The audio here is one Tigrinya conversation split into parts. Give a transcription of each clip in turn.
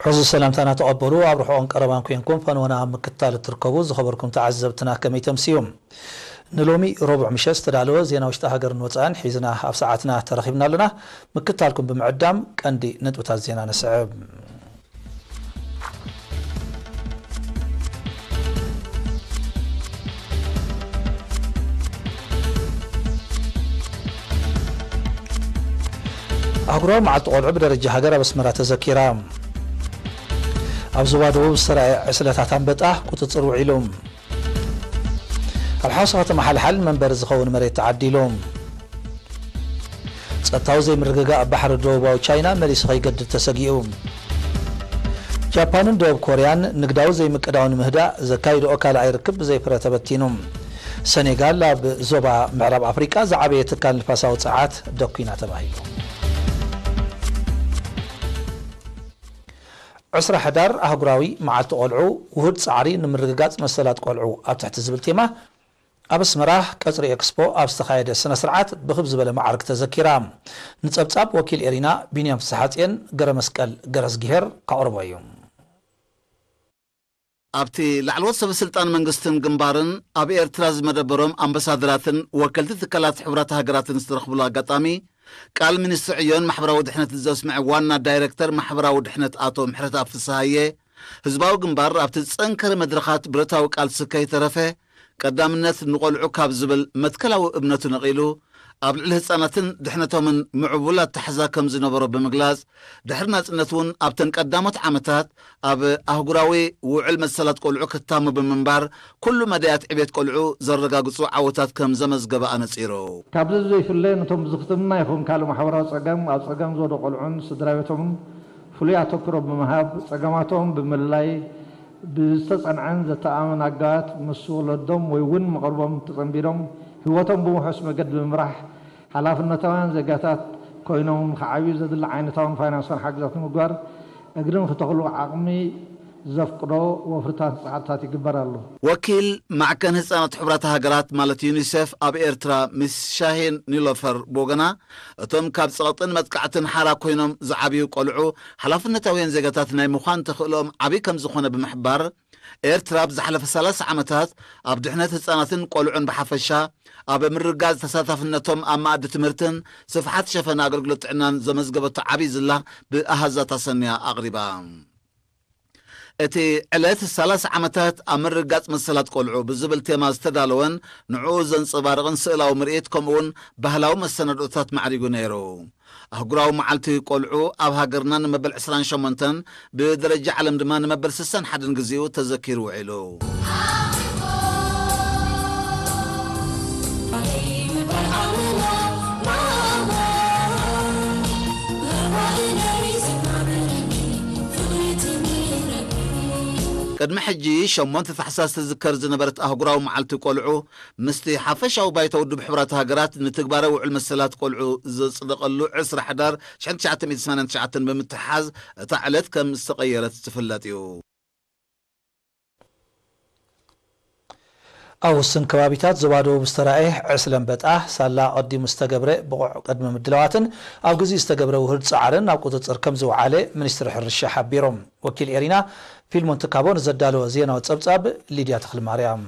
ሕዚ ሰላምታና ተቐበሉ። ኣብ ርሑቕን ቀረባን ኮንኩም ፈንወና ኣብ ምክትታል እትርከቡ ዝኸበርኩም ተዓዘብትና ከመይ ተምስዩ? ንሎሚ ረቡዕ ምሸት ዝተዳለወ ዜና ውሽጢ ሃገርን ወጻእን ሒዝና ኣብ ሰዓትና ተረኺብና ኣለና። ምክትታልኩም ብምዕዳም ቀንዲ ነጥብታት ዜና ነስዕብ። ኣህጉራዊ መዓልቲ ቆልዑ ብደረጃ ሃገር ኣብ ኣስመራ ተዘኪራ። ኣብ ዞባ ደቡብ ዝተራእየ ዕስለታት ኣንበጣ ቁጽጽር ውዒሉ። ኣብ ሓውሲ ከተማ ሓልሓል መንበሪ ዝኸውን መሬት ተዓዲሉ። ጸጥታዊ ዘይምርግጋእ ኣብ ባሕሪ ደቡባዊ ቻይና መሊሱ ከይገድድ ተሰጊኡ። ጃፓንን ደቡብ ኮርያን ንግዳዊ ዘይምቅዳው ንምህዳእ ዘካይድኦ ካልኣይ ርክብ ብዘይፍረ ተበቲኑ። ሰኔጋል ኣብ ዞባ ምዕራብ ኣፍሪቃ ዝዓበየ ትካል ንፋሳዊ ጸዓት ደኲና ተባሂሉ። ዕስራ ሕዳር ኣህጉራዊ መዓልቲ ቆልዑ፣ ውሁድ ጻዕሪ ንምርግጋጽ መሰላት ቆልዑ ኣብ ትሕቲ ዝብል ቴማ ኣብ ኣስመራ ቀጽሪ ኤክስፖ ኣብ ዝተኻየደ ስነ ስርዓት ብኽብ ዝበለ ማዕርግ ተዘኪራ። ንጸብጻብ ወኪል ኤሪና ቢንያም ፍስሓጽየን ገረመስቀል ገረዝግሄር ከቕርቦ እዩ። ኣብቲ ላዕለዎት ሰበ ስልጣን መንግስትን ግንባርን ኣብ ኤርትራ ዝመደበሮም ኣምባሳደራትን ወከልቲ ትካላት ሕቡራት ሃገራትን ዝተረኽብሉ ኣጋጣሚ፣ ቃል ሚኒስትር ዕዮን ማሕበራዊ ድሕነትን ዘስምዐ ዋና ዳይሬክተር ማሕበራዊ ድሕነት ኣቶ ምሕረትኣብ ፍስሃየ፣ ህዝባዊ ግንባር ኣብቲ ዝጸንከረ መድረኻት ብረታዊ ቃልሲ ከይተረፈ ቀዳምነት ንቖልዑ ካብ ዝብል መትከላዊ እምነቱ ነቒሉ፣ ኣብ ልዕሊ ህጻናትን ድሕነቶምን ምዕቡል ኣተሓሕዛ ከም ዝነበሮ ብምግላጽ፣ ድሕሪ ናጽነት እውን ኣብተን ቀዳሞት ዓመታት ኣብ ኣህጉራዊ ውዕል መሰላት ቆልዑ ክታሙ ብምንባር፣ ኩሉ መዳያት ዕቤት ቆልዑ ዘረጋግጹ ዓወታት ከም ዘመዝገበ ኣነጺሩ። ካብዚ ብዘይፍለ፣ ነቶም ብዝኽትምና ይኹን ካልእ ማሕበራዊ ጸገም ኣብ ጸገም ዝወደቑ ቆልዑን ስድራ ቤቶምን ፍሉይ ኣተኩሮ ብምሃብ፣ ጸገማቶም ብምልላይ፣ ብዝተጸንዐን ዘተኣማምንን ኣገባባት ምስ ወለዶም ወይ እውን መቕርቦም ተጸንቢሮም ህይወቶም ብውሑስ መገዲ ብምምራሕ ሓላፍነታውያን ዜጋታት ኮይኖም ንኽዓብዩ ዘድሊ ዓይነታውን ፋይናንሳውን ሓገዛት ንምግባር እግሪ ንኽተኽሉ ዓቕሚ ዘፍቅዶ ወፍርታትን ጻዕርታት ይግበር ኣሎ። ወኪል ማዕከን ህጻናት ሕቡራት ሃገራት ማለት ዩኒሴፍ ኣብ ኤርትራ ሚስ ሻሂን ኒሎፈር ብወገና፣ እቶም ካብ ጸቕጥን መጥቃዕትን ሓራ ኮይኖም ዝዓብዩ ቆልዑ ሓላፍነታውያን ዜጋታት ናይ ምዃን ተኽእሎኦም ዓቢ ከም ዝኾነ ብምሕባር፣ ኤርትራ ኣብ ዝሓለፈ ሰላሳ ዓመታት ኣብ ድሕነት ህጻናትን ቆልዑን ብሓፈሻ፣ ኣብ ምርጋጽ ተሳታፍነቶም ኣብ መኣዲ ትምህርትን ስፍሓት ሸፈነ ኣገልግሎት ጥዕናን ዘመዝገበቶ ዓቢ ዝላ ብኣሃዛት ኣሰንያ ኣቕሪባ። እቲ ዕለት ሰላሳ ዓመታት ኣብ ምርጋጽ መሰላት ቆልዑ ብዝብል ቴማ ዝተዳለወን ንዕኡ ዘንጸባርቕን ስእላዊ ምርኢት ከምኡውን ባህላዊ መሰናድኦታት ማዕሪጉ ነይሩ። ኣህጉራዊ መዓልቲ ቆልዑ ኣብ ሃገርና ንመበል ዕስራን ሸሞንተን ብደረጃ ዓለም ድማ ንመበል ስሳን ሓደን ግዜኡ ተዘኪሩ ውዒሉ። ቅድሚ ሕጂ ሸሞንተ ታሕሳስ ትዝከር ዝነበረት ኣህጉራዊ መዓልቲ ቆልዑ፣ ምስቲ ሓፈሻዊ ባይቶ ውድብ ሕቡራት ሃገራት ንትግባራዊ ውዕል መሰላት ቆልዑ ዘጽደቐሉ ዕስራ ሕዳር ሽሕን ትሽዓተ ሚእትን ሰማንያን ትሽዓተን ብምትሕሓዝ፣ እታ ዕለት ከም ዝተቐየረት ዝፍለጥ እዩ። ኣብ ውስን ከባቢታት ዞባ ደቡብ ዝተራእየ ዕስለ ኣንበጣ፣ ሳላ ኣቐዲሙ ዝተገብረ ብቑዕ ቅድመ ምድላዋትን ኣብ ግዜኡ ዝተገብረ ውሁድ ጻዕርን ኣብ ቁጽጽር ከም ዝወዓለ ሚኒስትሪ ሕርሻ ሓቢሮም። ወኪል ኤሪና ፊልሞን ትካቦ ንዘዳለወ ዜናዊ ጸብጻብ ሊድያ ተኽለማርያም።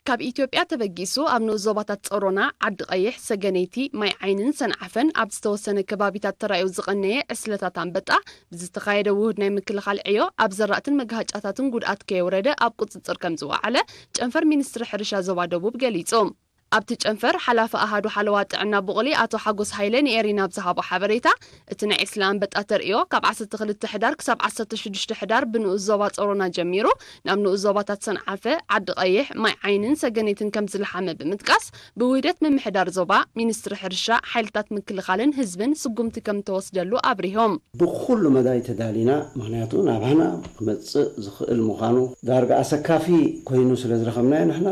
ካብ ኢትዮጵያ ተበጊሱ ኣብ ንኡስ ዞባታት ጸሮና፣ ዓዲ ቀይሕ፣ ሰገነይቲ፣ ማይ ዓይንን ሰንዓፈን ኣብ ዝተወሰነ ከባቢታት ተራእዩ ዝቐነየ ዕስለታት ኣንበጣ፣ ብዝተኻየደ ውሁድ ናይ ምክልኻል ዕዮ ኣብ ዘራእትን መጋሃጫታትን ጉድኣት ከየውረደ ኣብ ቁጽጽር ከም ዝወዓለ ጨንፈር ሚኒስትሪ ሕርሻ ዞባ ደቡብ ገሊጹ። ኣብቲ ጨንፈር ሓላፊ ኣሃዱ ሓለዋ ጥዕና ቡቕሊ ኣቶ ሓጎስ ሃይለ ንኤሪና ኣብ ዝሃቦ ሓበሬታ፣ እቲ ናይ ዕስለ ኣንበጣ ተርእዮ ካብ ዓሰርተ ክልተ ሕዳር ክሳብ ዓሰርተ ሽዱሽተ ሕዳር ብንኡስ ዞባ ጸሮና ጀሚሩ ናብ ንኡስ ዞባታት ሰንዓፈ፣ ዓዲ ቀይሕ፣ ማይ ዓይንን ሰገነይትን ከም ዝለሓመ ብምጥቃስ፣ ብውህደት ምምሕዳር ዞባ፣ ሚኒስትሪ ሕርሻ፣ ሓይልታት ምክልኻልን ህዝብን ስጉምቲ ከም እተወስደሉ ኣብሪሆም። ብኹሉ መዳይ ተዳሊና፣ ምኽንያቱ ናባና ክመጽእ ዝኽእል ምዃኑ ዳርጋ ኣሰካፊ ኮይኑ ስለ ዝረኸብናዮ፣ ንሕና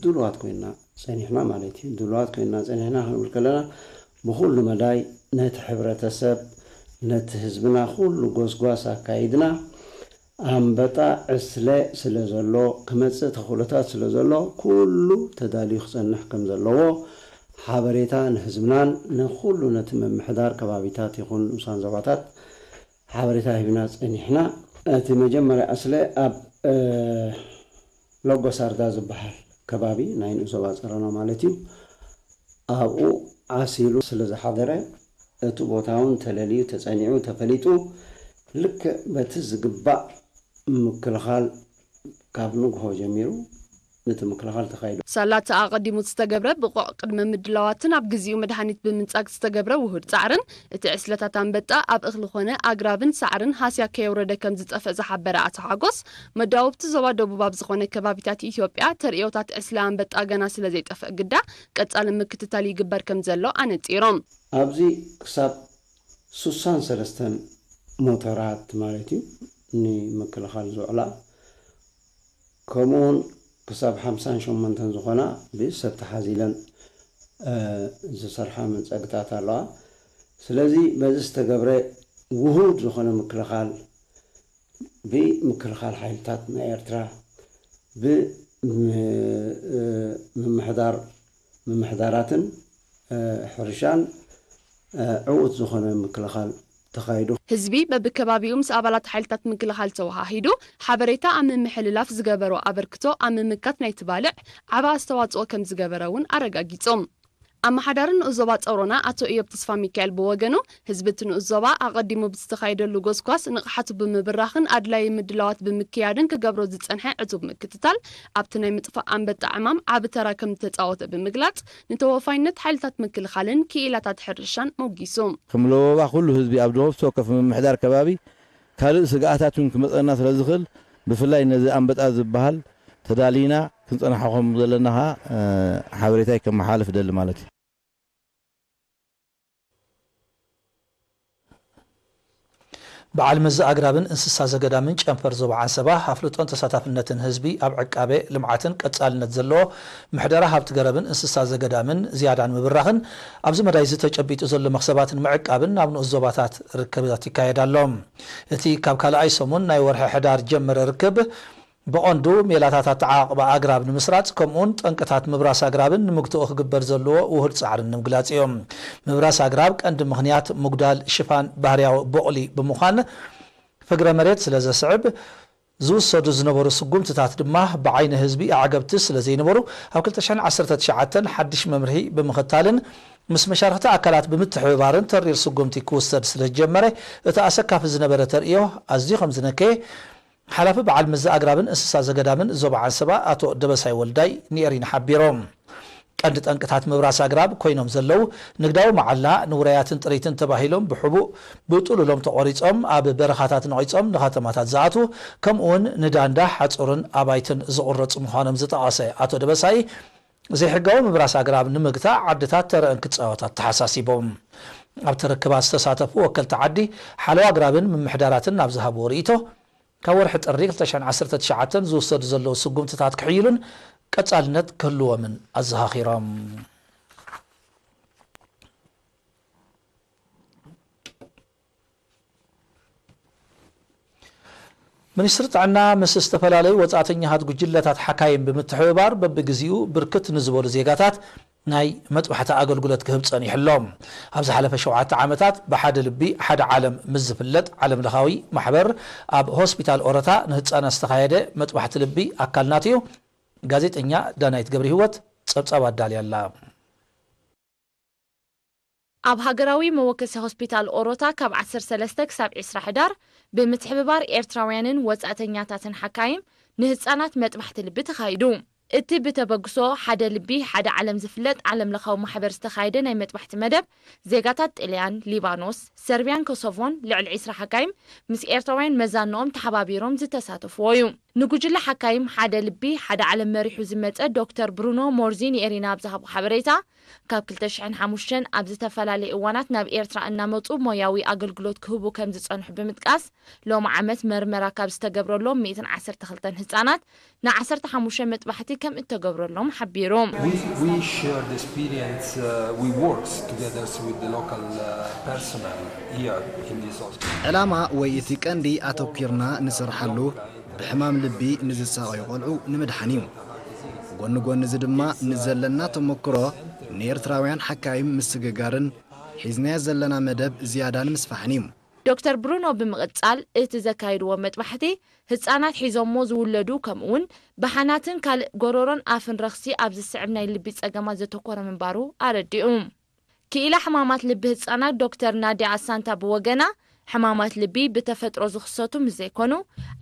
ድሉዋት ኮይንና ጸኒሕና ማለት እዩ። ድሉዋት ኮይንና ጸኒሕና ክንብል ከለና፣ ብኹሉ መዳይ ነቲ ሕብረተሰብ፣ ነቲ ህዝብና ኩሉ ጎስጓስ ኣካይድና፣ ኣንበጣ ዕስለ ስለ ዘሎ፣ ክመጽእ ተኽእሎታት ስለ ዘሎ፣ ኩሉ ተዳልዩ ክጸንሕ ከም ዘለዎ ሓበሬታ ንህዝብናን ንኹሉ ነቲ ምምሕዳር ከባቢታት ይኹን ንኡሳን ዞባታት ሓበሬታ ሂብና ጸኒሕና። እቲ መጀመርያ ዕስለ ኣብ፣ እ፣ ሎጎ ሳርዳ ዝበሃል ከባቢ ናይ ንኡስ ዞባ ጸሮና ማለት እዩ። ኣብኡ ዓሲሉ ስለ ዝሓደረ፣ እቲ ቦታ እውን ተለልዩ፣ ተጸኒዑ፣ ተፈሊጡ፣ ልክዕ በቲ ዝግባእ ምክልኻል ካብ ንግሆ ጀሚሩ ነቲ ምክልኻል ተኻይዱ። ሳላ እቲ ኣቐዲሙ ዝተገብረ ብቑዕ ቅድመ ምድላዋትን ኣብ ግዜኡ መድሃኒት ብምንጻግ ዝተገብረ ውሁድ ጻዕርን፣ እቲ ዕስለታት ኣንበጣ ኣብ እኽሊ ኾነ ኣግራብን ሳዕርን ሃስያ ከየውረደ ከም ዝጠፍእ ዝሓበረ ኣቶ ሓጎስ፣ መዳውብቲ ዞባ ደቡብ ኣብ ዝኾነ ከባቢታት ኢትዮጵያ ተርእዮታት ዕስለ ኣንበጣ ገና ስለ ዘይጠፍእ ግዳ ቀጻሊ ምክትታል ይግበር ከም ዘሎ ኣነጺሮም። ኣብዚ ክሳብ ሱሳን ሰለስተን ሞተራት ማለት እዩ ንምክልኻል ዝውዕላ፣ ከምኡውን ክሳብ ሓምሳን ሸሞንተን ዝኾና ብሰብ ተሓዚለን፣ እ፣ ዝሰርሓ መንጸግታት ኣለዋ። ስለዚ በዚ ዝተገብረ ውሁድ ዝኾነ ምክልኻል ብምክልኻል ሓይልታት ናይ ኤርትራ ብ-፣ ም-፣ እ፣ ምምሕዳር፣ ምምሕዳራትን፣ እ፣ ሕርሻን፣ እ፣ ዕዉት ዝኾነ ምክልኻል ተኻይዱ። ህዝቢ በብከባቢኡ ምስ ኣባላት ሓይልታት ምክልኻል ተወሃሂዱ ሓበሬታ ኣብ ምምሕልላፍ ዝገበሮ ኣበርክቶ ኣብ ምምካት ናይቲ ባልዕ ዓቢ ኣስተዋጽኦ ከም ዝገበረ እውን ኣረጋጊጾም። ኣመሓዳሪ ንኡስ ዞባ ጸሮና ኣቶ ኢዮብ ተስፋ ሚካኤል ብወገኑ፣ ህዝቢ እቲ ንኡስ ዞባ ኣቐዲሙ ብዝተኻየደሉ ጎስጓስ ንቕሓቱ ብምብራኽን ኣድላዪ ምድላዋት ብምክያድን ክገብሮ ዝጸንሐ ዕቱብ ምክትታል ኣብቲ ናይ ምጥፋእ ኣንበጣ ዕማም ዓቢ ተራ ከም ዝተጻወተ ብምግላጽ፣ ንተወፋይነት ሓይልታት ምክልኻልን ክኢላታት ሕርሻን ሞጊሱ። ከም ለበዋ ኩሉ ህዝቢ ኣብ ነፍሲ ወከፍ ምምሕዳር ከባቢ ካልእ ስግኣታት እውን ክመጸና ስለ ዝኽእል፣ ብፍላይ ነዚ ኣንበጣ ዝበሃል ተዳሊና ክንጸንሖ ከም ዘለና ኸኣ፣ እ፣ ሓበሬታይ ከመሓላልፍ እደሊ ማለት እዩ። በዓል መዚ ኣግራብን እንስሳ ዘገዳምን ጨንፈር ዞባ ዓንሰባ ኣፍልጦን ተሳታፍነትን ህዝቢ ኣብ ዕቃበ ልምዓትን ቀጻልነት ዘለዎ ምሕደራ ሃብቲ ገረብን እንስሳ ዘገዳምን ዝያዳ ንምብራኽን ኣብዚ መዳይ እዚ ተጨቢጡ ዘሎ መኽሰባት ንምዕቃብን ናብ ንኡስ ዞባታት ርክባት ይካየድ ኣሎ። እቲ ካብ ካልኣይ ሰሙን ናይ ወርሒ ሕዳር ጀመረ ርክብ ብቐንዱ ሜላታት ኣተዓቓቕባ ኣግራብ ንምስራጽ ከምኡውን ጠንቅታት ምብራስ ኣግራብን ንምግትኡ ክግበር ዘለዎ ውሁድ ጻዕርን ንምግላጽ እዮም። ምብራስ ኣግራብ ቀንዲ ምኽንያት ምጉዳል ሽፋን ባህርያዊ ቦቕሊ ብምዃን ፍግረ መሬት ስለ ዘስዕብ ዝውሰዱ ዝነበሩ ስጉምትታት ድማ ብዓይኒ ህዝቢ ኣዕገብቲ ስለ ዘይነበሩ ኣብ ክልተ ሽሕን ዓሰርተ ትሽዓተን ሓድሽ መምርሒ ብምኽታልን ምስ መሻርኽቲ ኣካላት ብምትሕብባርን ተሪር ስጉምቲ ክውሰድ ስለ ዝጀመረ እቲ ኣሰካፊ ዝነበረ ተርእዮ ኣዝዩ ከም ዝነከየ ሓላፊ በዓል መዚ ኣግራብን እንስሳ ዘገዳምን ዞባ ዓንሰባ ኣቶ ደበሳይ ወልዳይ ንኤሪና ሓቢሮም። ቀንዲ ጠንቅታት ምብራስ ኣግራብ ኮይኖም ዘለዉ ንግዳዊ መዓላ፣ ንውራያትን ጥሪትን ተባሂሎም ብሕቡእ ብጥሉሎም ተቖሪጾም ኣብ በረኻታት ነቒጾም ንኸተማታት ዝኣትዉ ከምኡውን ንዳንዳ፣ ሓጹርን ኣባይትን ዝቑረጹ ምዃኖም ዝጠቐሰ ኣቶ ደበሳይ፣ ዘይሕጋዊ ምብራስ ኣግራብ ንምግታእ ዓድታት ተረአን ክጻወታ ተሓሳሲቦም። ኣብቲ ርክባት ዝተሳተፉ ወከልቲ ዓዲ፣ ሓለዋ ኣግራብን ምምሕዳራትን ናብ ዝሃብዎ ርእይቶ፣ ካብ ወርሒ ጥሪ ክልተ ሽሕን ዓሰርተ ትሽዓተን ዝውሰዱ ዘለዉ ስጉምትታት ክሕይሉን ቀጻልነት ክህልዎምን ኣዘኻኺሮም። ሚኒስትሪ ጥዕና ምስ ዝተፈላለዩ ወጻእተኛታት ጉጅለታት ሓካይም ብምትሕብባር በብግዚኡ ብርክት ንዝበሉ ዜጋታት ናይ መጥባሕቲ ኣገልግሎት ክህብ ጸኒሑ ኣሎ። ኣብ ዝሓለፈ ሸውዓተ ዓመታት ብሓደ ልቢ ሓደ ዓለም ምስ ዝፍለጥ ዓለም ለኻዊ ማሕበር ኣብ ሆስፒታል ኦረታ ንህጻናት ዝተኻየደ መጥባሕቲ ልቢ ኣካል ናቱ እዩ። ጋዜጠኛ ዳናይት ገብረ ህይወት ጸብጻብ ኣዳልያ ኣላ። ኣብ ሃገራዊ መወከሲ ሆስፒታል ኦሮታ ካብ ዓሰርተ ሰለስተ ክሳብ ዕስራ ሕዳር ብምትሕብባር ኤርትራውያንን ወጻእተኛታትን ሓካይም ንህጻናት መጥባሕቲ ልቢ ተኻይዱ። እቲ ብተበግሶ ሓደ ልቢ ሓደ ዓለም ዝፍለጥ ዓለም ለኻዊ ማሕበር ዝተኻየደ ናይ መጥባሕቲ መደብ ዜጋታት ጥልያን፣ ሊባኖስ፣ ሰርቢያን ኮሶቮን ልዕሊ ዕስራ ሓካይም ምስ ኤርትራውያን መዛንኦም ተሓባቢሮም ዝተሳተፍዎ እዩ። ንጉጅለ ሓካይም ሓደ ልቢ ሓደ ዓለም መሪሑ ዝመጸ ዶክተር ብሩኖ ሞርዚ ንኤሪና ኣብ ዝሃቦ ሓበሬታ፣ ካብ ክልተ ሽሕን ሓሙሽተን ኣብ ዝተፈላለዩ እዋናት ናብ ኤርትራ እናመጹ ሞያዊ ኣገልግሎት ክህቡ ከም ዝጸንሑ ብምጥቃስ፣ ሎሚ ዓመት መርመራ ካብ ዝተገብረሎም ሚእትን ዓሰርተ ክልተን ህጻናት ንዓሰርተ ሓሙሽተ መጥባሕቲ ከም እተገብረሎም ሓቢሩ። We, we share the experience, uh, we work together with the local, uh, personnel here in this hospital. ዕላማ ወይ እቲ ቀንዲ ኣተኲርና ንሰርሓሉ ብሕማም ልቢ ንዝሳቐዩ ቆልዑ ንምድሓን እዩ። ጎኒ ጎኒ እዚ ድማ ንዘለና ተመክሮ ንኤርትራውያን ሓካይም ምስግጋርን ሒዝናዮ ዘለና መደብ ዝያዳ ንምስፋሕን እዩ። ዶክተር ብሩኖ ብምቕጻል፣ እቲ ዘካየድዎ መጥባሕቲ፣ ህጻናት ሒዞሞ ዝውለዱ፣ ከምኡውን ብሓናትን ካልእ ጎረሮን ኣፍን ረኽሲ ኣብ ዝስዕብ ናይ ልቢ ጸገማት ዘተኮረ ምንባሩ ኣረዲኡ። ክኢላ ሕማማት ልቢ ህጻናት ዶክተር ናድያ ኣሳንታ ብወገና፣ ሕማማት ልቢ ብተፈጥሮ ዝኽሰቱ ምስ ዘይኮኑ፣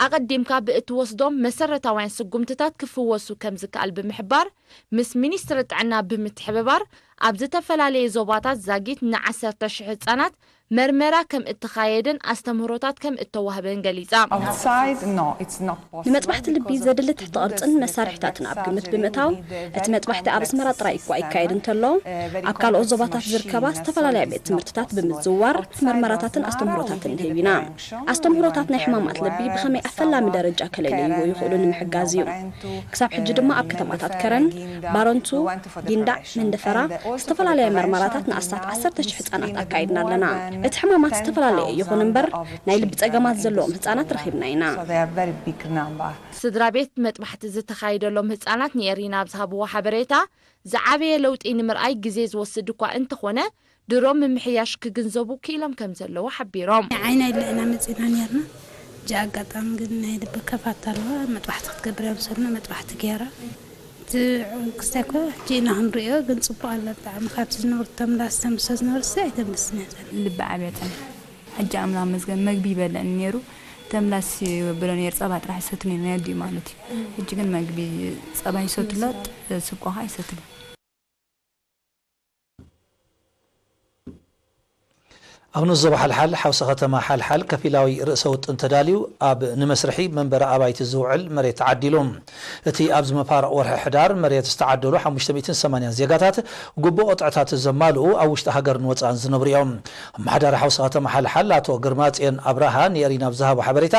ኣቐዲምካ ብእትወስዶም መሰረታውያን ስጉምትታት ክፍወሱ ከም ዝከኣል ብምሕባር፣ ምስ ሚኒስትሪ ጥዕና ብምትሕብባር፣ ኣብ ዝተፈላለየ ዞባታት ዛጊት ንዓሰርተ ሽሕ ህጻናት መርመራ ከም እተኻየደን ኣስተምህሮታት ከም እተዋህበን ገሊጻ። Outside, no, it's not possible. ንመጥባሕቲ ልቢ ዘድሊ ትሕቲ ቅርጽን መሳርሒታትን ኣብ ግምት ብምእታው፣ እቲ መጥባሕቲ ኣብ ኣስመራ ጥራይ እኳ ይካየድ እንተሎ፣ ኣብ ካልኦት ዞባታት ዝርከባ ዝተፈላለያ ቤት ትምህርትታት ብምዝውዋር መርመራታትን ኣስተምህሮታትን ንህብ ኢና። ኣስተምህሮታት ናይ ሕማማት ልቢ ብኸመይ ኣብ ፈላሚ ደረጃ ከለለይዎ ይኽእሉ ንምሕጋዝ እዩ። ክሳብ ሕጂ ድማ ኣብ ከተማታት ከረን፣ ባረንቱ፣ ጊንዳዕ፣ መንደፈራ ዝተፈላለያ መርመራታት ንኣስታት ዓሰርተ ሽሕ ህጻናት ኣካይድና ኣለና። እቲ ሕማማት ዝተፈላለየ ይኹን እምበር፣ ናይ ልቢ ጸገማት ዘለዎም ህጻናት ረኺብና ኢና። So they are very big number. ስድራ ቤት መጥባሕቲ ዝተኻየደሎም ህጻናት ንኤሪና ኣብ ዝሃብዎ ሓበሬታ፣ ዝዓበየ ለውጢ ንምርኣይ ግዜ ዝወስድ እኳ እንተኾነ፣ ድሮ ምምሕያሽ ክግንዘቡ ክኢሎም ከም ዘለዉ ሓቢሮም። ዓይና ኢለ ኢና መፂና ነርና። እጂ ኣጋጣሚ ግን ናይ ልቢ ከፋት ኣለዋ፣ መጥባሕቲ ክትገብር እያ ምሰልና መጥባሕቲ ገይራ። እቲ ክስታይ እኮ ሕጂ ኢና ክንሪኦ፣ ግን ፅቡቅ ኣላ ብጣዕሚ። ካብቲ ዝነበሩ ተምላስ ተምልሶ ዝነበርሲ ኣይተምልስን እያ ዘላ። ልቢ ዓብያ ፀኒሓ። ሕጂ ኣምላኽ መስገን መግቢ ይበልዕኒ ነይሩ። ተምላስ ይብሎ ነይሩ፣ ፀባ ጥራሕ ይሰቱ ነይሩ ናይ ኣዲኡ ማለት እዩ። ሕጂ ግን መግቢ፣ ፀባ ይሰቱ ኣሎ፣ ስብቆ ከዓ ይሰቱ ኣሎ። ኣብ ንኡስ ዞባ ሓልሓል፣ ሓውሲ ከተማ ሓልሓል ከፊላዊ ርእሰ ውጥን ተዳልዩ ኣብ ንመስርሒ መንበሪ ኣባይቲ ዝውዕል መሬት ተዓዲሉ። እቲ ኣብዚ መፋርቕ ወርሒ ሕዳር መሬት ዝተዓደሉ ሓሙሽተ ሚእትን ሰማንያን ዜጋታት ግቡእ ቅጥዕታት ዘማልኡ ኣብ ውሽጢ ሃገርን ወፃእን ዝነብሩ እዮም። ኣመሓዳሪ ሓውሲ ከተማ ሓልሓል ኣቶ ግርማፅዮን ኣብርሃ ንኤሪና ኣብ ዝሃቦ ሓበሬታ፣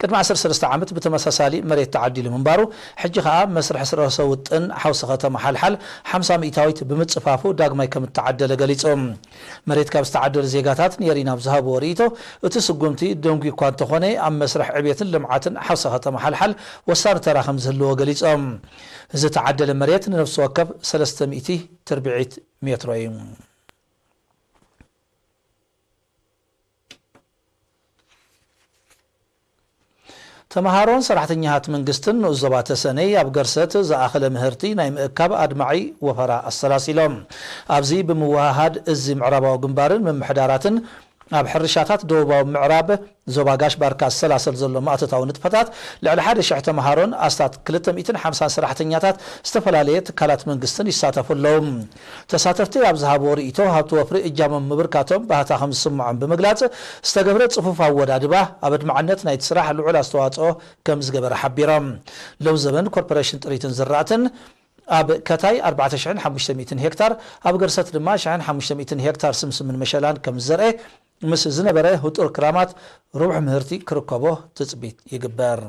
ቅድሚ ዓሰርተ ሰለስተ ዓመት ብተመሳሳሊ መሬት ተዓዲሉ ምንባሩ፣ ሕጂ ኸኣ መስርሕ ርእሰ ውጥን ሓውሲ ከተማ ሓልሓል ሓምሳ ሚእታዊት ብምጽፋፉ ዳግማይ ከም እተዓደለ ገሊጹ። መሬት ካብ ዝተዓደሉ ዜጋታት ንኤሪና ኣብ ዝሃብዎ ርእይቶ፣ እቲ ስጉምቲ ደንጉዩ እኳ እንተኾነ፣ ኣብ መስርሕ ዕብየትን ልምዓትን ሓውሲ ከተማ ሓልሓል ወሳኒ ተራ ከም ዝህልዎ ገሊጾም። ዝተዓደለ መሬት ንነፍሲ ወከፍ ሰለስተ ሚእቲ ትርብዒት ሜትሮ እዩ። ተምሃሮን ሰራሕተኛታት መንግስትን ንኡስ ዞባ ተሰነይ ኣብ ገርሰት ዝኣኸለ ምህርቲ ናይ ምእካብ ኣድማዒ ወፈራ ኣሰላሲሎም። ኣብዚ ብምውህሃድ እዚ ምዕራባዊ ግንባርን ምምሕዳራትን ኣብ ሕርሻታት ደቡባዊ ምዕራብ ዞባ ጋሽ ባርካ ዝሰላሰል ዘሎ ማእቶታዊ ንጥፈታት ልዕሊ ሓደ ሽሕ ተምሃሮን ኣስታት ክልተ ሚእትን ሓምሳን ሰራሕተኛታት ዝተፈላለየ ትካላት መንግስትን ይሳተፉ ኣለዉ። ተሳተፍቲ ኣብ ዝሃብዎ ርእይቶ፣ ሃብቲ ወፍሪ እጃሞም ምብርካቶም ባህታ ከም ዝስምዖም ብምግላጽ፣ ዝተገብረ ጽፉፍ ኣወዳድባ ኣብ ኣድማዕነት ናይቲ ስራሕ ልዑል ኣስተዋጽኦ ከም ዝገበረ ሓቢሮም። ሎምዘበን ኮርፖሬሽን ጥሪትን ዝራእትን ኣብ ከታይ ኣርባዕተ ሽሕን ሓሙሽተ ሚእትን ሄክታር፣ ኣብ ገርሰት ድማ ሽሕን ሓሙሽተ ሚእትን ሄክታር ስምስምን መሸላን ከም ዝዘርኤ፣ ምስ ዝነበረ ህጡር ክራማት ርቡሕ ምህርቲ ክርከቦ ትጽቢት ይግበር።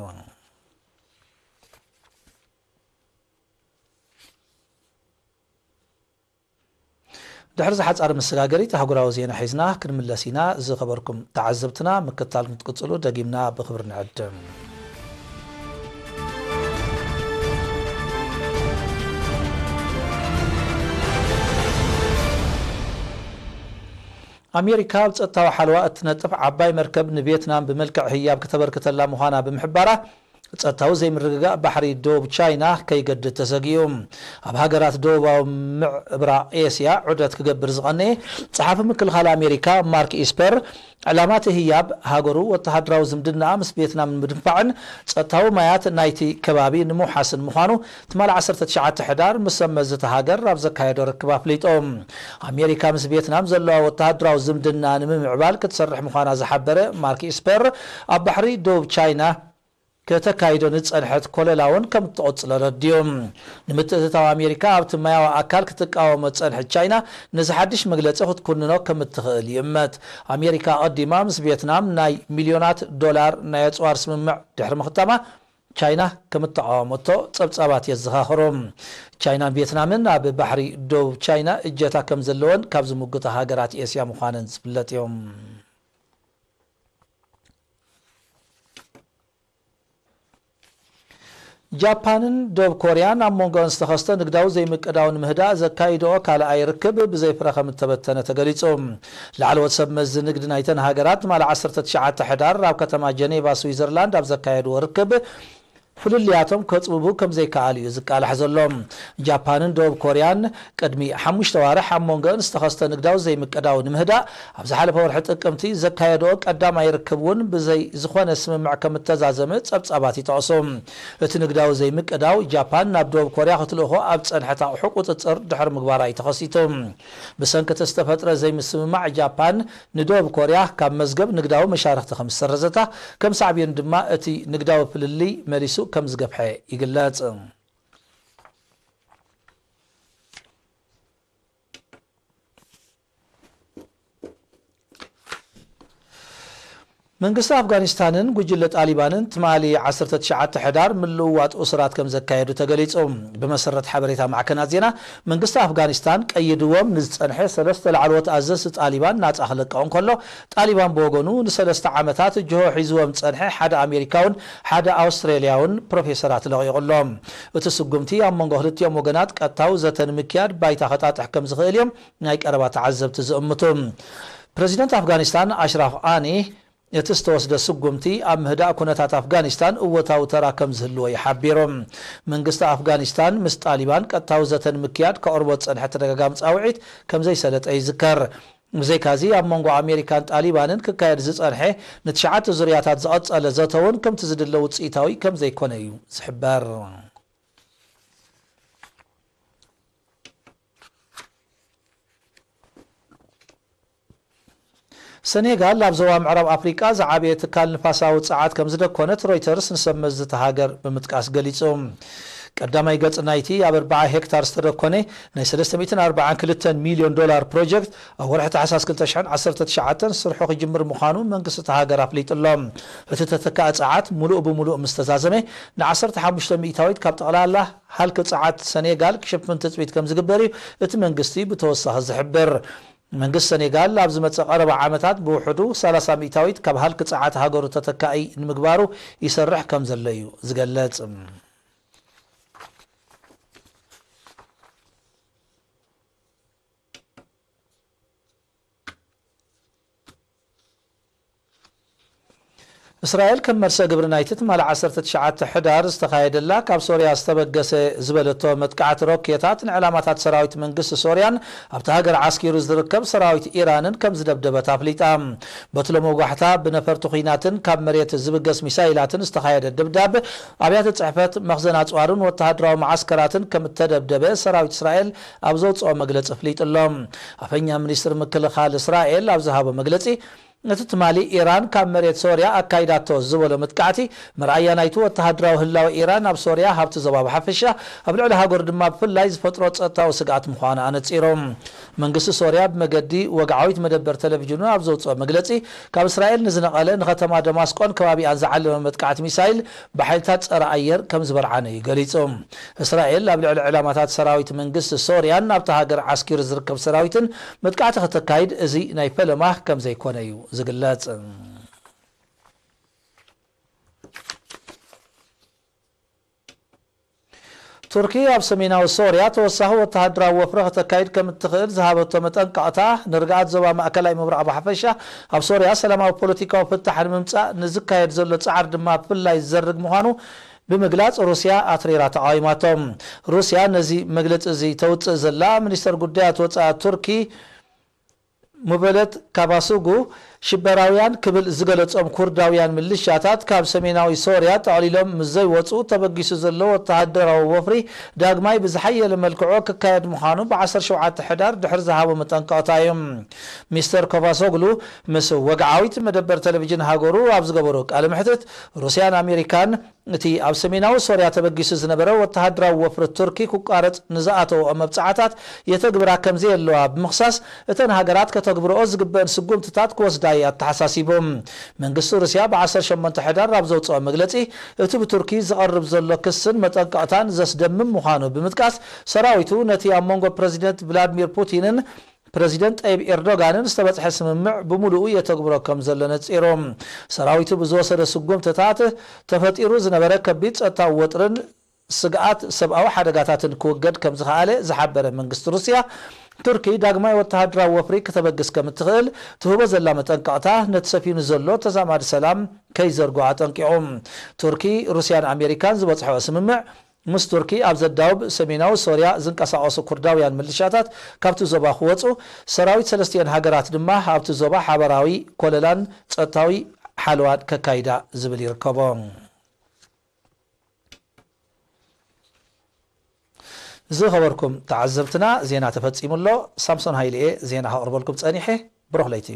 ድሕሪ እዚ ሓጻር መሰጋገሪት ኣህጉራዊ ዜና ሒዝና ክንምለስ ኢና። ዝኸበርኩም ተዓዘብትና፣ ምክትታል ክትቅጽሉ ደጊምና ብኽብሪ ንዕድም። ኣሜሪካ ኣብ ጸጥታዊ ሓለዋ እትነጥፍ ዓባይ መርከብ ንቪየትናም ብመልክዕ ህያብ ከተበርክተላ ምዃና ብምሕባራ፣ ጸጥታዊ ዘይምርግጋእ ባሕሪ ደቡብ ቻይና ከይገድድ ተሰጊኡ። ኣብ ሃገራት ደቡባዊ ምዕብራቕ ኤስያ ዑደት ክገብር ዝቐነየ ጸሓፊ ምክልኻል ኣሜሪካ ማርክ ኢስፐር፣ ዕላማ እቲ ህያብ ሃገሩ ወተሃደራዊ ዝምድናኣ ምስ ቪየትናም ንምድንፋዕን ጸጥታዊ ማያት ናይቲ ከባቢ ንምውሓስን ምዃኑ ትማሊ ዓሰርተ ትሽዓተ ሕዳር ምስ ሰብ መዚ እታ ሃገር ኣብ ዘካየዶ ርክብ ኣፍሊጡ። ኣሜሪካ ምስ ቪየትናም ዘለዋ ወተሃደራዊ ዝምድና ንምምዕባል ክትሰርሕ ምዃና ዝሓበረ ማርክ ኢስፐር፣ ኣብ ባሕሪ ደቡብ ቻይና ከተካይዶ ንጸንሐት ኮለላ እውን ከም እትቕጽሎ ረድዩ። ንምትእትታው ኣሜሪካ ኣብቲ ማያዊ ኣካል ክትቃወሞ ዝጸንሐት ቻይና፣ ነዚ ሓድሽ መግለጺ ክትኩንኖ ከም እትኽእል ይእመት። ኣሜሪካ ኣቐዲማ ምስ ቪየትናም ናይ ሚልዮናት ዶላር ናይ ኣጽዋር ስምምዕ ድሕሪ ምኽታማ፣ ቻይና ከም እተቓወመቶ ጸብጻባት የዘኻኽሩ። ቻይናን ቪየትናምን ኣብ ባሕሪ ደቡብ ቻይና እጀታ ከም ዘለወን ካብ ዝምጉታ ሃገራት ኤስያ ምዃነን ዝፍለጥ እዩ። ጃፓንን ደቡብ ኮርያን ኣብ መንጎኣን ዝተኸስተ ንግዳዊ ዘይምቅዳው ንምህዳእ ዘካይድኦ ካልኣይ ርክብ ብዘይ ፍረ ከም እተበተነ ተገሊጹ። ላዕለዎት ሰብ መዚ ንግዲ ናይተን ሃገራት ትማሊ ዓሰርተ ትሽዓተ ሕዳር ኣብ ከተማ ጀኔቫ ስዊዘርላንድ ኣብ ዘካየድዎ ርክብ ፍልልያቶም ከጽብቡ ከም ዘይከኣሉ እዩ ዝቃላሕ ዘሎ። ጃፓንን ደቡብ ኮርያን ቅድሚ ሓሙሽተ ዋርሕ ኣብ መንጎአን ዝተኸስተ ንግዳዊ ዘይምቅዳው ንምህዳእ ኣብ ዝሓለፈ ወርሒ ጥቅምቲ ዘካየድኦ ቀዳማይ ርክብ እውን ብዘይ ዝኾነ ስምምዕ ከም እተዛዘመ ጸብጻባት ይጠቕሱ። እቲ ንግዳዊ ዘይምቅዳው ጃፓን ናብ ደቡብ ኮርያ ክትልእኾ ኣብ ጸንሐት ኣቑሑ ቁጽጽር ድሕሪ ምግባራ እዩ ተኸሲቱ። ብሰንኪ እቲ ዝተፈጥረ ዘይምስምማዕ ጃፓን ንደቡብ ኮርያ ካብ መዝገብ ንግዳዊ መሻርኽቲ ከም ዝሰረዘታ፣ ከም ሳዕቤኑ ድማ እቲ ንግዳዊ ፍልልይ መሊሱ ከም ዝገፍሐ ይግለጽ። መንግስቲ ኣፍጋኒስታንን ጉጅለ ጣሊባንን ትማሊ ዓሰርተ ትሽዓተ ሕዳር ምልውዋጥ እሱራት ከም ዘካየዱ ተገሊጹ። ብመሰረት ሓበሬታ ማዕከናት ዜና፣ መንግስቲ ኣፍጋኒስታን ቀይድዎም ንዝጸንሐ ሰለስተ ላዕለዎት ኣዘዝቲ ጣሊባን ናጻ ክለቅቕ እንከሎ፣ ጣሊባን ብወገኑ ንሰለስተ ዓመታት ጅሆ ሒዝዎም ዝጸንሐ ሓደ ኣሜሪካውን ሓደ ኣውስትሬልያውን ፕሮፌሰራት ለቒቑ ኣሎ። እቲ ስጉምቲ ኣብ መንጎ ክልቲኦም ወገናት ቀጥታዊ ዘተ ንምክያድ ባይታ ከጣጥሕ ከም ዝኽእል እዮም ናይ ቀረባ ተዓዘብቲ ዝእምቱ። ፕረዚደንት ኣፍጋኒስታን ኣሽራፍ ቃኒ፣ እቲ ዝተወስደ ስጉምቲ ኣብ ምህዳእ ኩነታት ኣፍጋኒስታን እወታዊ ተራ ከም ዝህልዎ እዩ ሓቢሩ። መንግስቲ ኣፍጋኒስታን ምስ ጣሊባን ቀጥታዊ ዘተ ንምክያድ ከቕርቦ ዝጸንሐ ተደጋጋሚ ጻውዒት ከም ዘይሰለጠ ይዝከር። ብዘይካዚ፣ ኣብ መንጎ ኣሜሪካን ጣሊባንን ክካየድ ዝጸንሐ ንትሽዓተ ዙርያታት ዝቐጸለ ዘተ እውን ከምቲ ዝድለ ውጽኢታዊ ከም ዘይኮነ እዩ ዝሕበር። ሰኔጋል ኣብ ዞባ ምዕራብ ኣፍሪቃ ዝዓበየ ትካል ንፋሳዊ ጸዓት ከም ዝደኮነት ሮይተርስ ንሰብ መዚ እታ ሃገር ብምጥቃስ ገሊጹ። ቀዳማይ ገጽ ናይቲ ኣብ ኣርብዓ ሄክታር ዝተደኮነ ናይ ሰለስተ ሚእትን ኣርባዓን ክልተን ሚልዮን ዶላር ፕሮጀክት ኣብ ወርሒ ታሕሳስ ክልተ ሽሕን ዓሰርተ ትሽዓተን ስርሑ ክጅምር ምዃኑ መንግስቲ እታ ሃገር ኣፍሊጡ ኣሎ። እቲ ተተካኢ ጸዓት ምሉእ ብምሉእ ምስ ተዛዘመ፣ ን ዓሰርተ ሓሙሽተ ሚእታዊት ካብ ጠቕላላ ሃልኪ ጸዓት ሰኔጋል ክሽፍን ትጽቢት ከም ዝግበር እዩ እቲ መንግስቲ ብተወሳኺ ዝሕብር። መንግስቲ ሰኔጋል ኣብ ዝመጽእ ቀረባ ዓመታት ብውሕዱ ሰላሳ ሚእታዊት ካብ ሃልኪ ጸዓት ሃገሩ ተተካኢ ንምግባሩ ይሰርሕ ከም ዘሎ እዩ ዝገልጽ። እስራኤል ከም መርሰ ግብሪ ናይቲ ትማሊ ዓሰርተ ትሽዓተ ሕዳር ዝተኻየደላ ካብ ሶርያ ዝተበገሰ ዝበለቶ መጥቃዕቲ ሮኬታት ንዕላማታት ሰራዊት መንግስቲ ሶርያን ኣብቲ ሃገር ዓስኪሩ ዝርከብ ሰራዊት ኢራንን ከም ዝደብደበት ኣፍሊጣ። በቲ ሎሚ ወጋሕታ ብነፈርቲ ኲናትን ካብ መሬት ዝብገስ ሚሳይላትን ዝተኻየደ ድብዳብ ኣብያተ ጽሕፈት፣ መኽዘን ኣጽዋርን ወተሃደራዊ መዓስከራትን ከም እተደብደበ ሰራዊት እስራኤል ኣብ ዘውጽኦ መግለጺ ኣፍሊጡ ኣሎ። ኣፈኛ ሚኒስትሪ ምክልኻል እስራኤል ኣብ ዝሃቦ መግለጺ፣ እቲ ትማሊ ኢራን ካብ መሬት ሶርያ ኣካይዳቶ ዝበሎ መጥቃዕቲ፣ መርኣያ ናይቲ ወተሃደራዊ ህላወ ኢራን ኣብ ሶርያ፣ ኣብቲ ዞባ ብሓፈሻ፣ ኣብ ልዕሊ ሃገሩ ድማ ብፍላይ ዝፈጥሮ ጸጥታዊ ስግኣት ምዃኑ ኣነጺሩ። መንግስቲ ሶርያ ብመገዲ ወግዓዊት መደበር ቴሌቪዥኑ ኣብ ዘውጽኦ መግለጺ፣ ካብ እስራኤል ንዝነቐለ ንከተማ ደማስቆን ከባቢኣን ዝዓለመ መጥቃዕቲ ሚሳይል ብሓይልታት ጸረ ኣየር ከም ዝበርዓነ እዩ ገሊጹ። እስራኤል ኣብ ልዕሊ ዕላማታት ሰራዊት መንግስቲ ሶርያን ኣብታ ሃገር ዓስኪሩ ዝርከብ ሰራዊትን መጥቃዕቲ ከተካይድ እዚ ናይ ፈለማ ከም ዘይኮነ እዩ ዝግለጽ። ቱርኪ ኣብ ሰሜናዊ ሶርያ ተወሳኺ ወተሃደራዊ ወፍሪ ከተካይድ ከም እትኽእል ዝሃበቶ መጠንቀቕታ፣ ንርግኣት ዞባ ማእከላይ ምብራቕ ብሓፈሻ፣ ኣብ ሶርያ ሰላማዊ ፖለቲካዊ ፍታሕ ንምምጻእ ንዝካየድ ዘሎ ጻዕሪ ድማ ብፍላይ ዝዘርግ ምዃኑ ብምግላጽ፣ ሩስያ ኣትሪራ ተቓዊማቶ። ሩስያ ነዚ መግለጺ እዚ ተውጽእ ዘላ፣ ሚኒስተር ጉዳያት ወጻኢ ቱርኪ ሙበለት ካባሱጉ፣ ሽበራውያን ክብል ዝገለጾም ኩርዳውያን ምልሻታት ካብ ሰሜናዊ ሶርያ ጠቕሊሎም ምስ ዘይወጹ፣ ተበጊሱ ዘሎ ወተሃደራዊ ወፍሪ ዳግማይ ብዝሓየለ መልክዑ ክካየድ ምዃኑ ብ ዓሰርተ ሸውዓተ ሕዳር ድሕሪ ዝሃቦ መጠንቀቕታ እዩ። ሚስተር ካባሶግሉ ምስ ወግዓዊት መደበር ቴሌቪዥን ሃገሩ ኣብ ዝገበሮ ቃለ መሕትት፣ ሩስያን ኣሜሪካን እቲ ኣብ ሰሜናዊ ሶርያ ተበጊሱ ዝነበረ ወተሃደራዊ ወፍሪ ቱርኪ ክቋረጽ ንዝኣተወኦ መብጽዓታት የተግብራ ከም ዘየለዋ ብምኽሳስ፣ እተን ሃገራት ከተግብርኦ ዝግበአን ስጉምትታት ክወስዳ እዩ ኣተሓሳሲቡ። መንግስቲ ሩስያ ብ ዓሰርተ ሸሞንተ ሕዳር ኣብ ዘውጽኦ መግለጺ፣ እቲ ብቱርኪ ዝቐርብ ዘሎ ክስን መጠንቀቕታን ዘስደምም ምዃኑ ብምጥቃስ፣ ሰራዊቱ ነቲ ኣብ መንጎ ፕረዚደንት ቭላድሚር ፑቲንን ፕረዚደንት ጠይብ ኤርዶጋንን ዝተበጽሐ ስምምዕ ብምሉኡ የተግብሮ ከም ዘሎ ነጺሩ። ሰራዊቱ ብዝወሰዶ ስጉምትታት ተፈጢሩ ዝነበረ ከቢድ ጸጥታዊ ወጥርን ስግኣት ሰብኣዊ ሓደጋታትን ክውገድ ከም ዝኸኣለ ዝሓበረ መንግስቲ ሩስያ፣ ቱርኪ ዳግማይ ወተሃደራዊ ወፍሪ ክተበግስ ከም እትኽእል ትህቦ ዘላ መጠንቀቕታ ነቲ ሰፊኑ ዘሎ ተዛማዲ ሰላም ከይዘርጎ ኣጠንቂቑ። ቱርኪ፣ ሩስያን ኣሜሪካን ዝበጽሐኦ ስምምዕ፣ ምስ ቱርኪ ኣብ ዘዳውብ ሰሜናዊ ሶርያ ዝንቀሳቐሱ ኩርዳውያን ምልሻታት ካብቲ ዞባ ክወጹ፣ ሰራዊት ሰለስቲኤን ሃገራት ድማ ኣብቲ ዞባ ሓበራዊ ኮለላን ጸጥታዊ ሓለዋን ከካይዳ ዝብል ይርከቦ። ዝኸበርኩም ተዓዘብትና፣ ዜና ተፈጺሙ ኣሎ። ሳምሶን ሃይልኤ ዜና ከቕርበልኩም ጸኒሐ። ብሩኽ ለይቲ።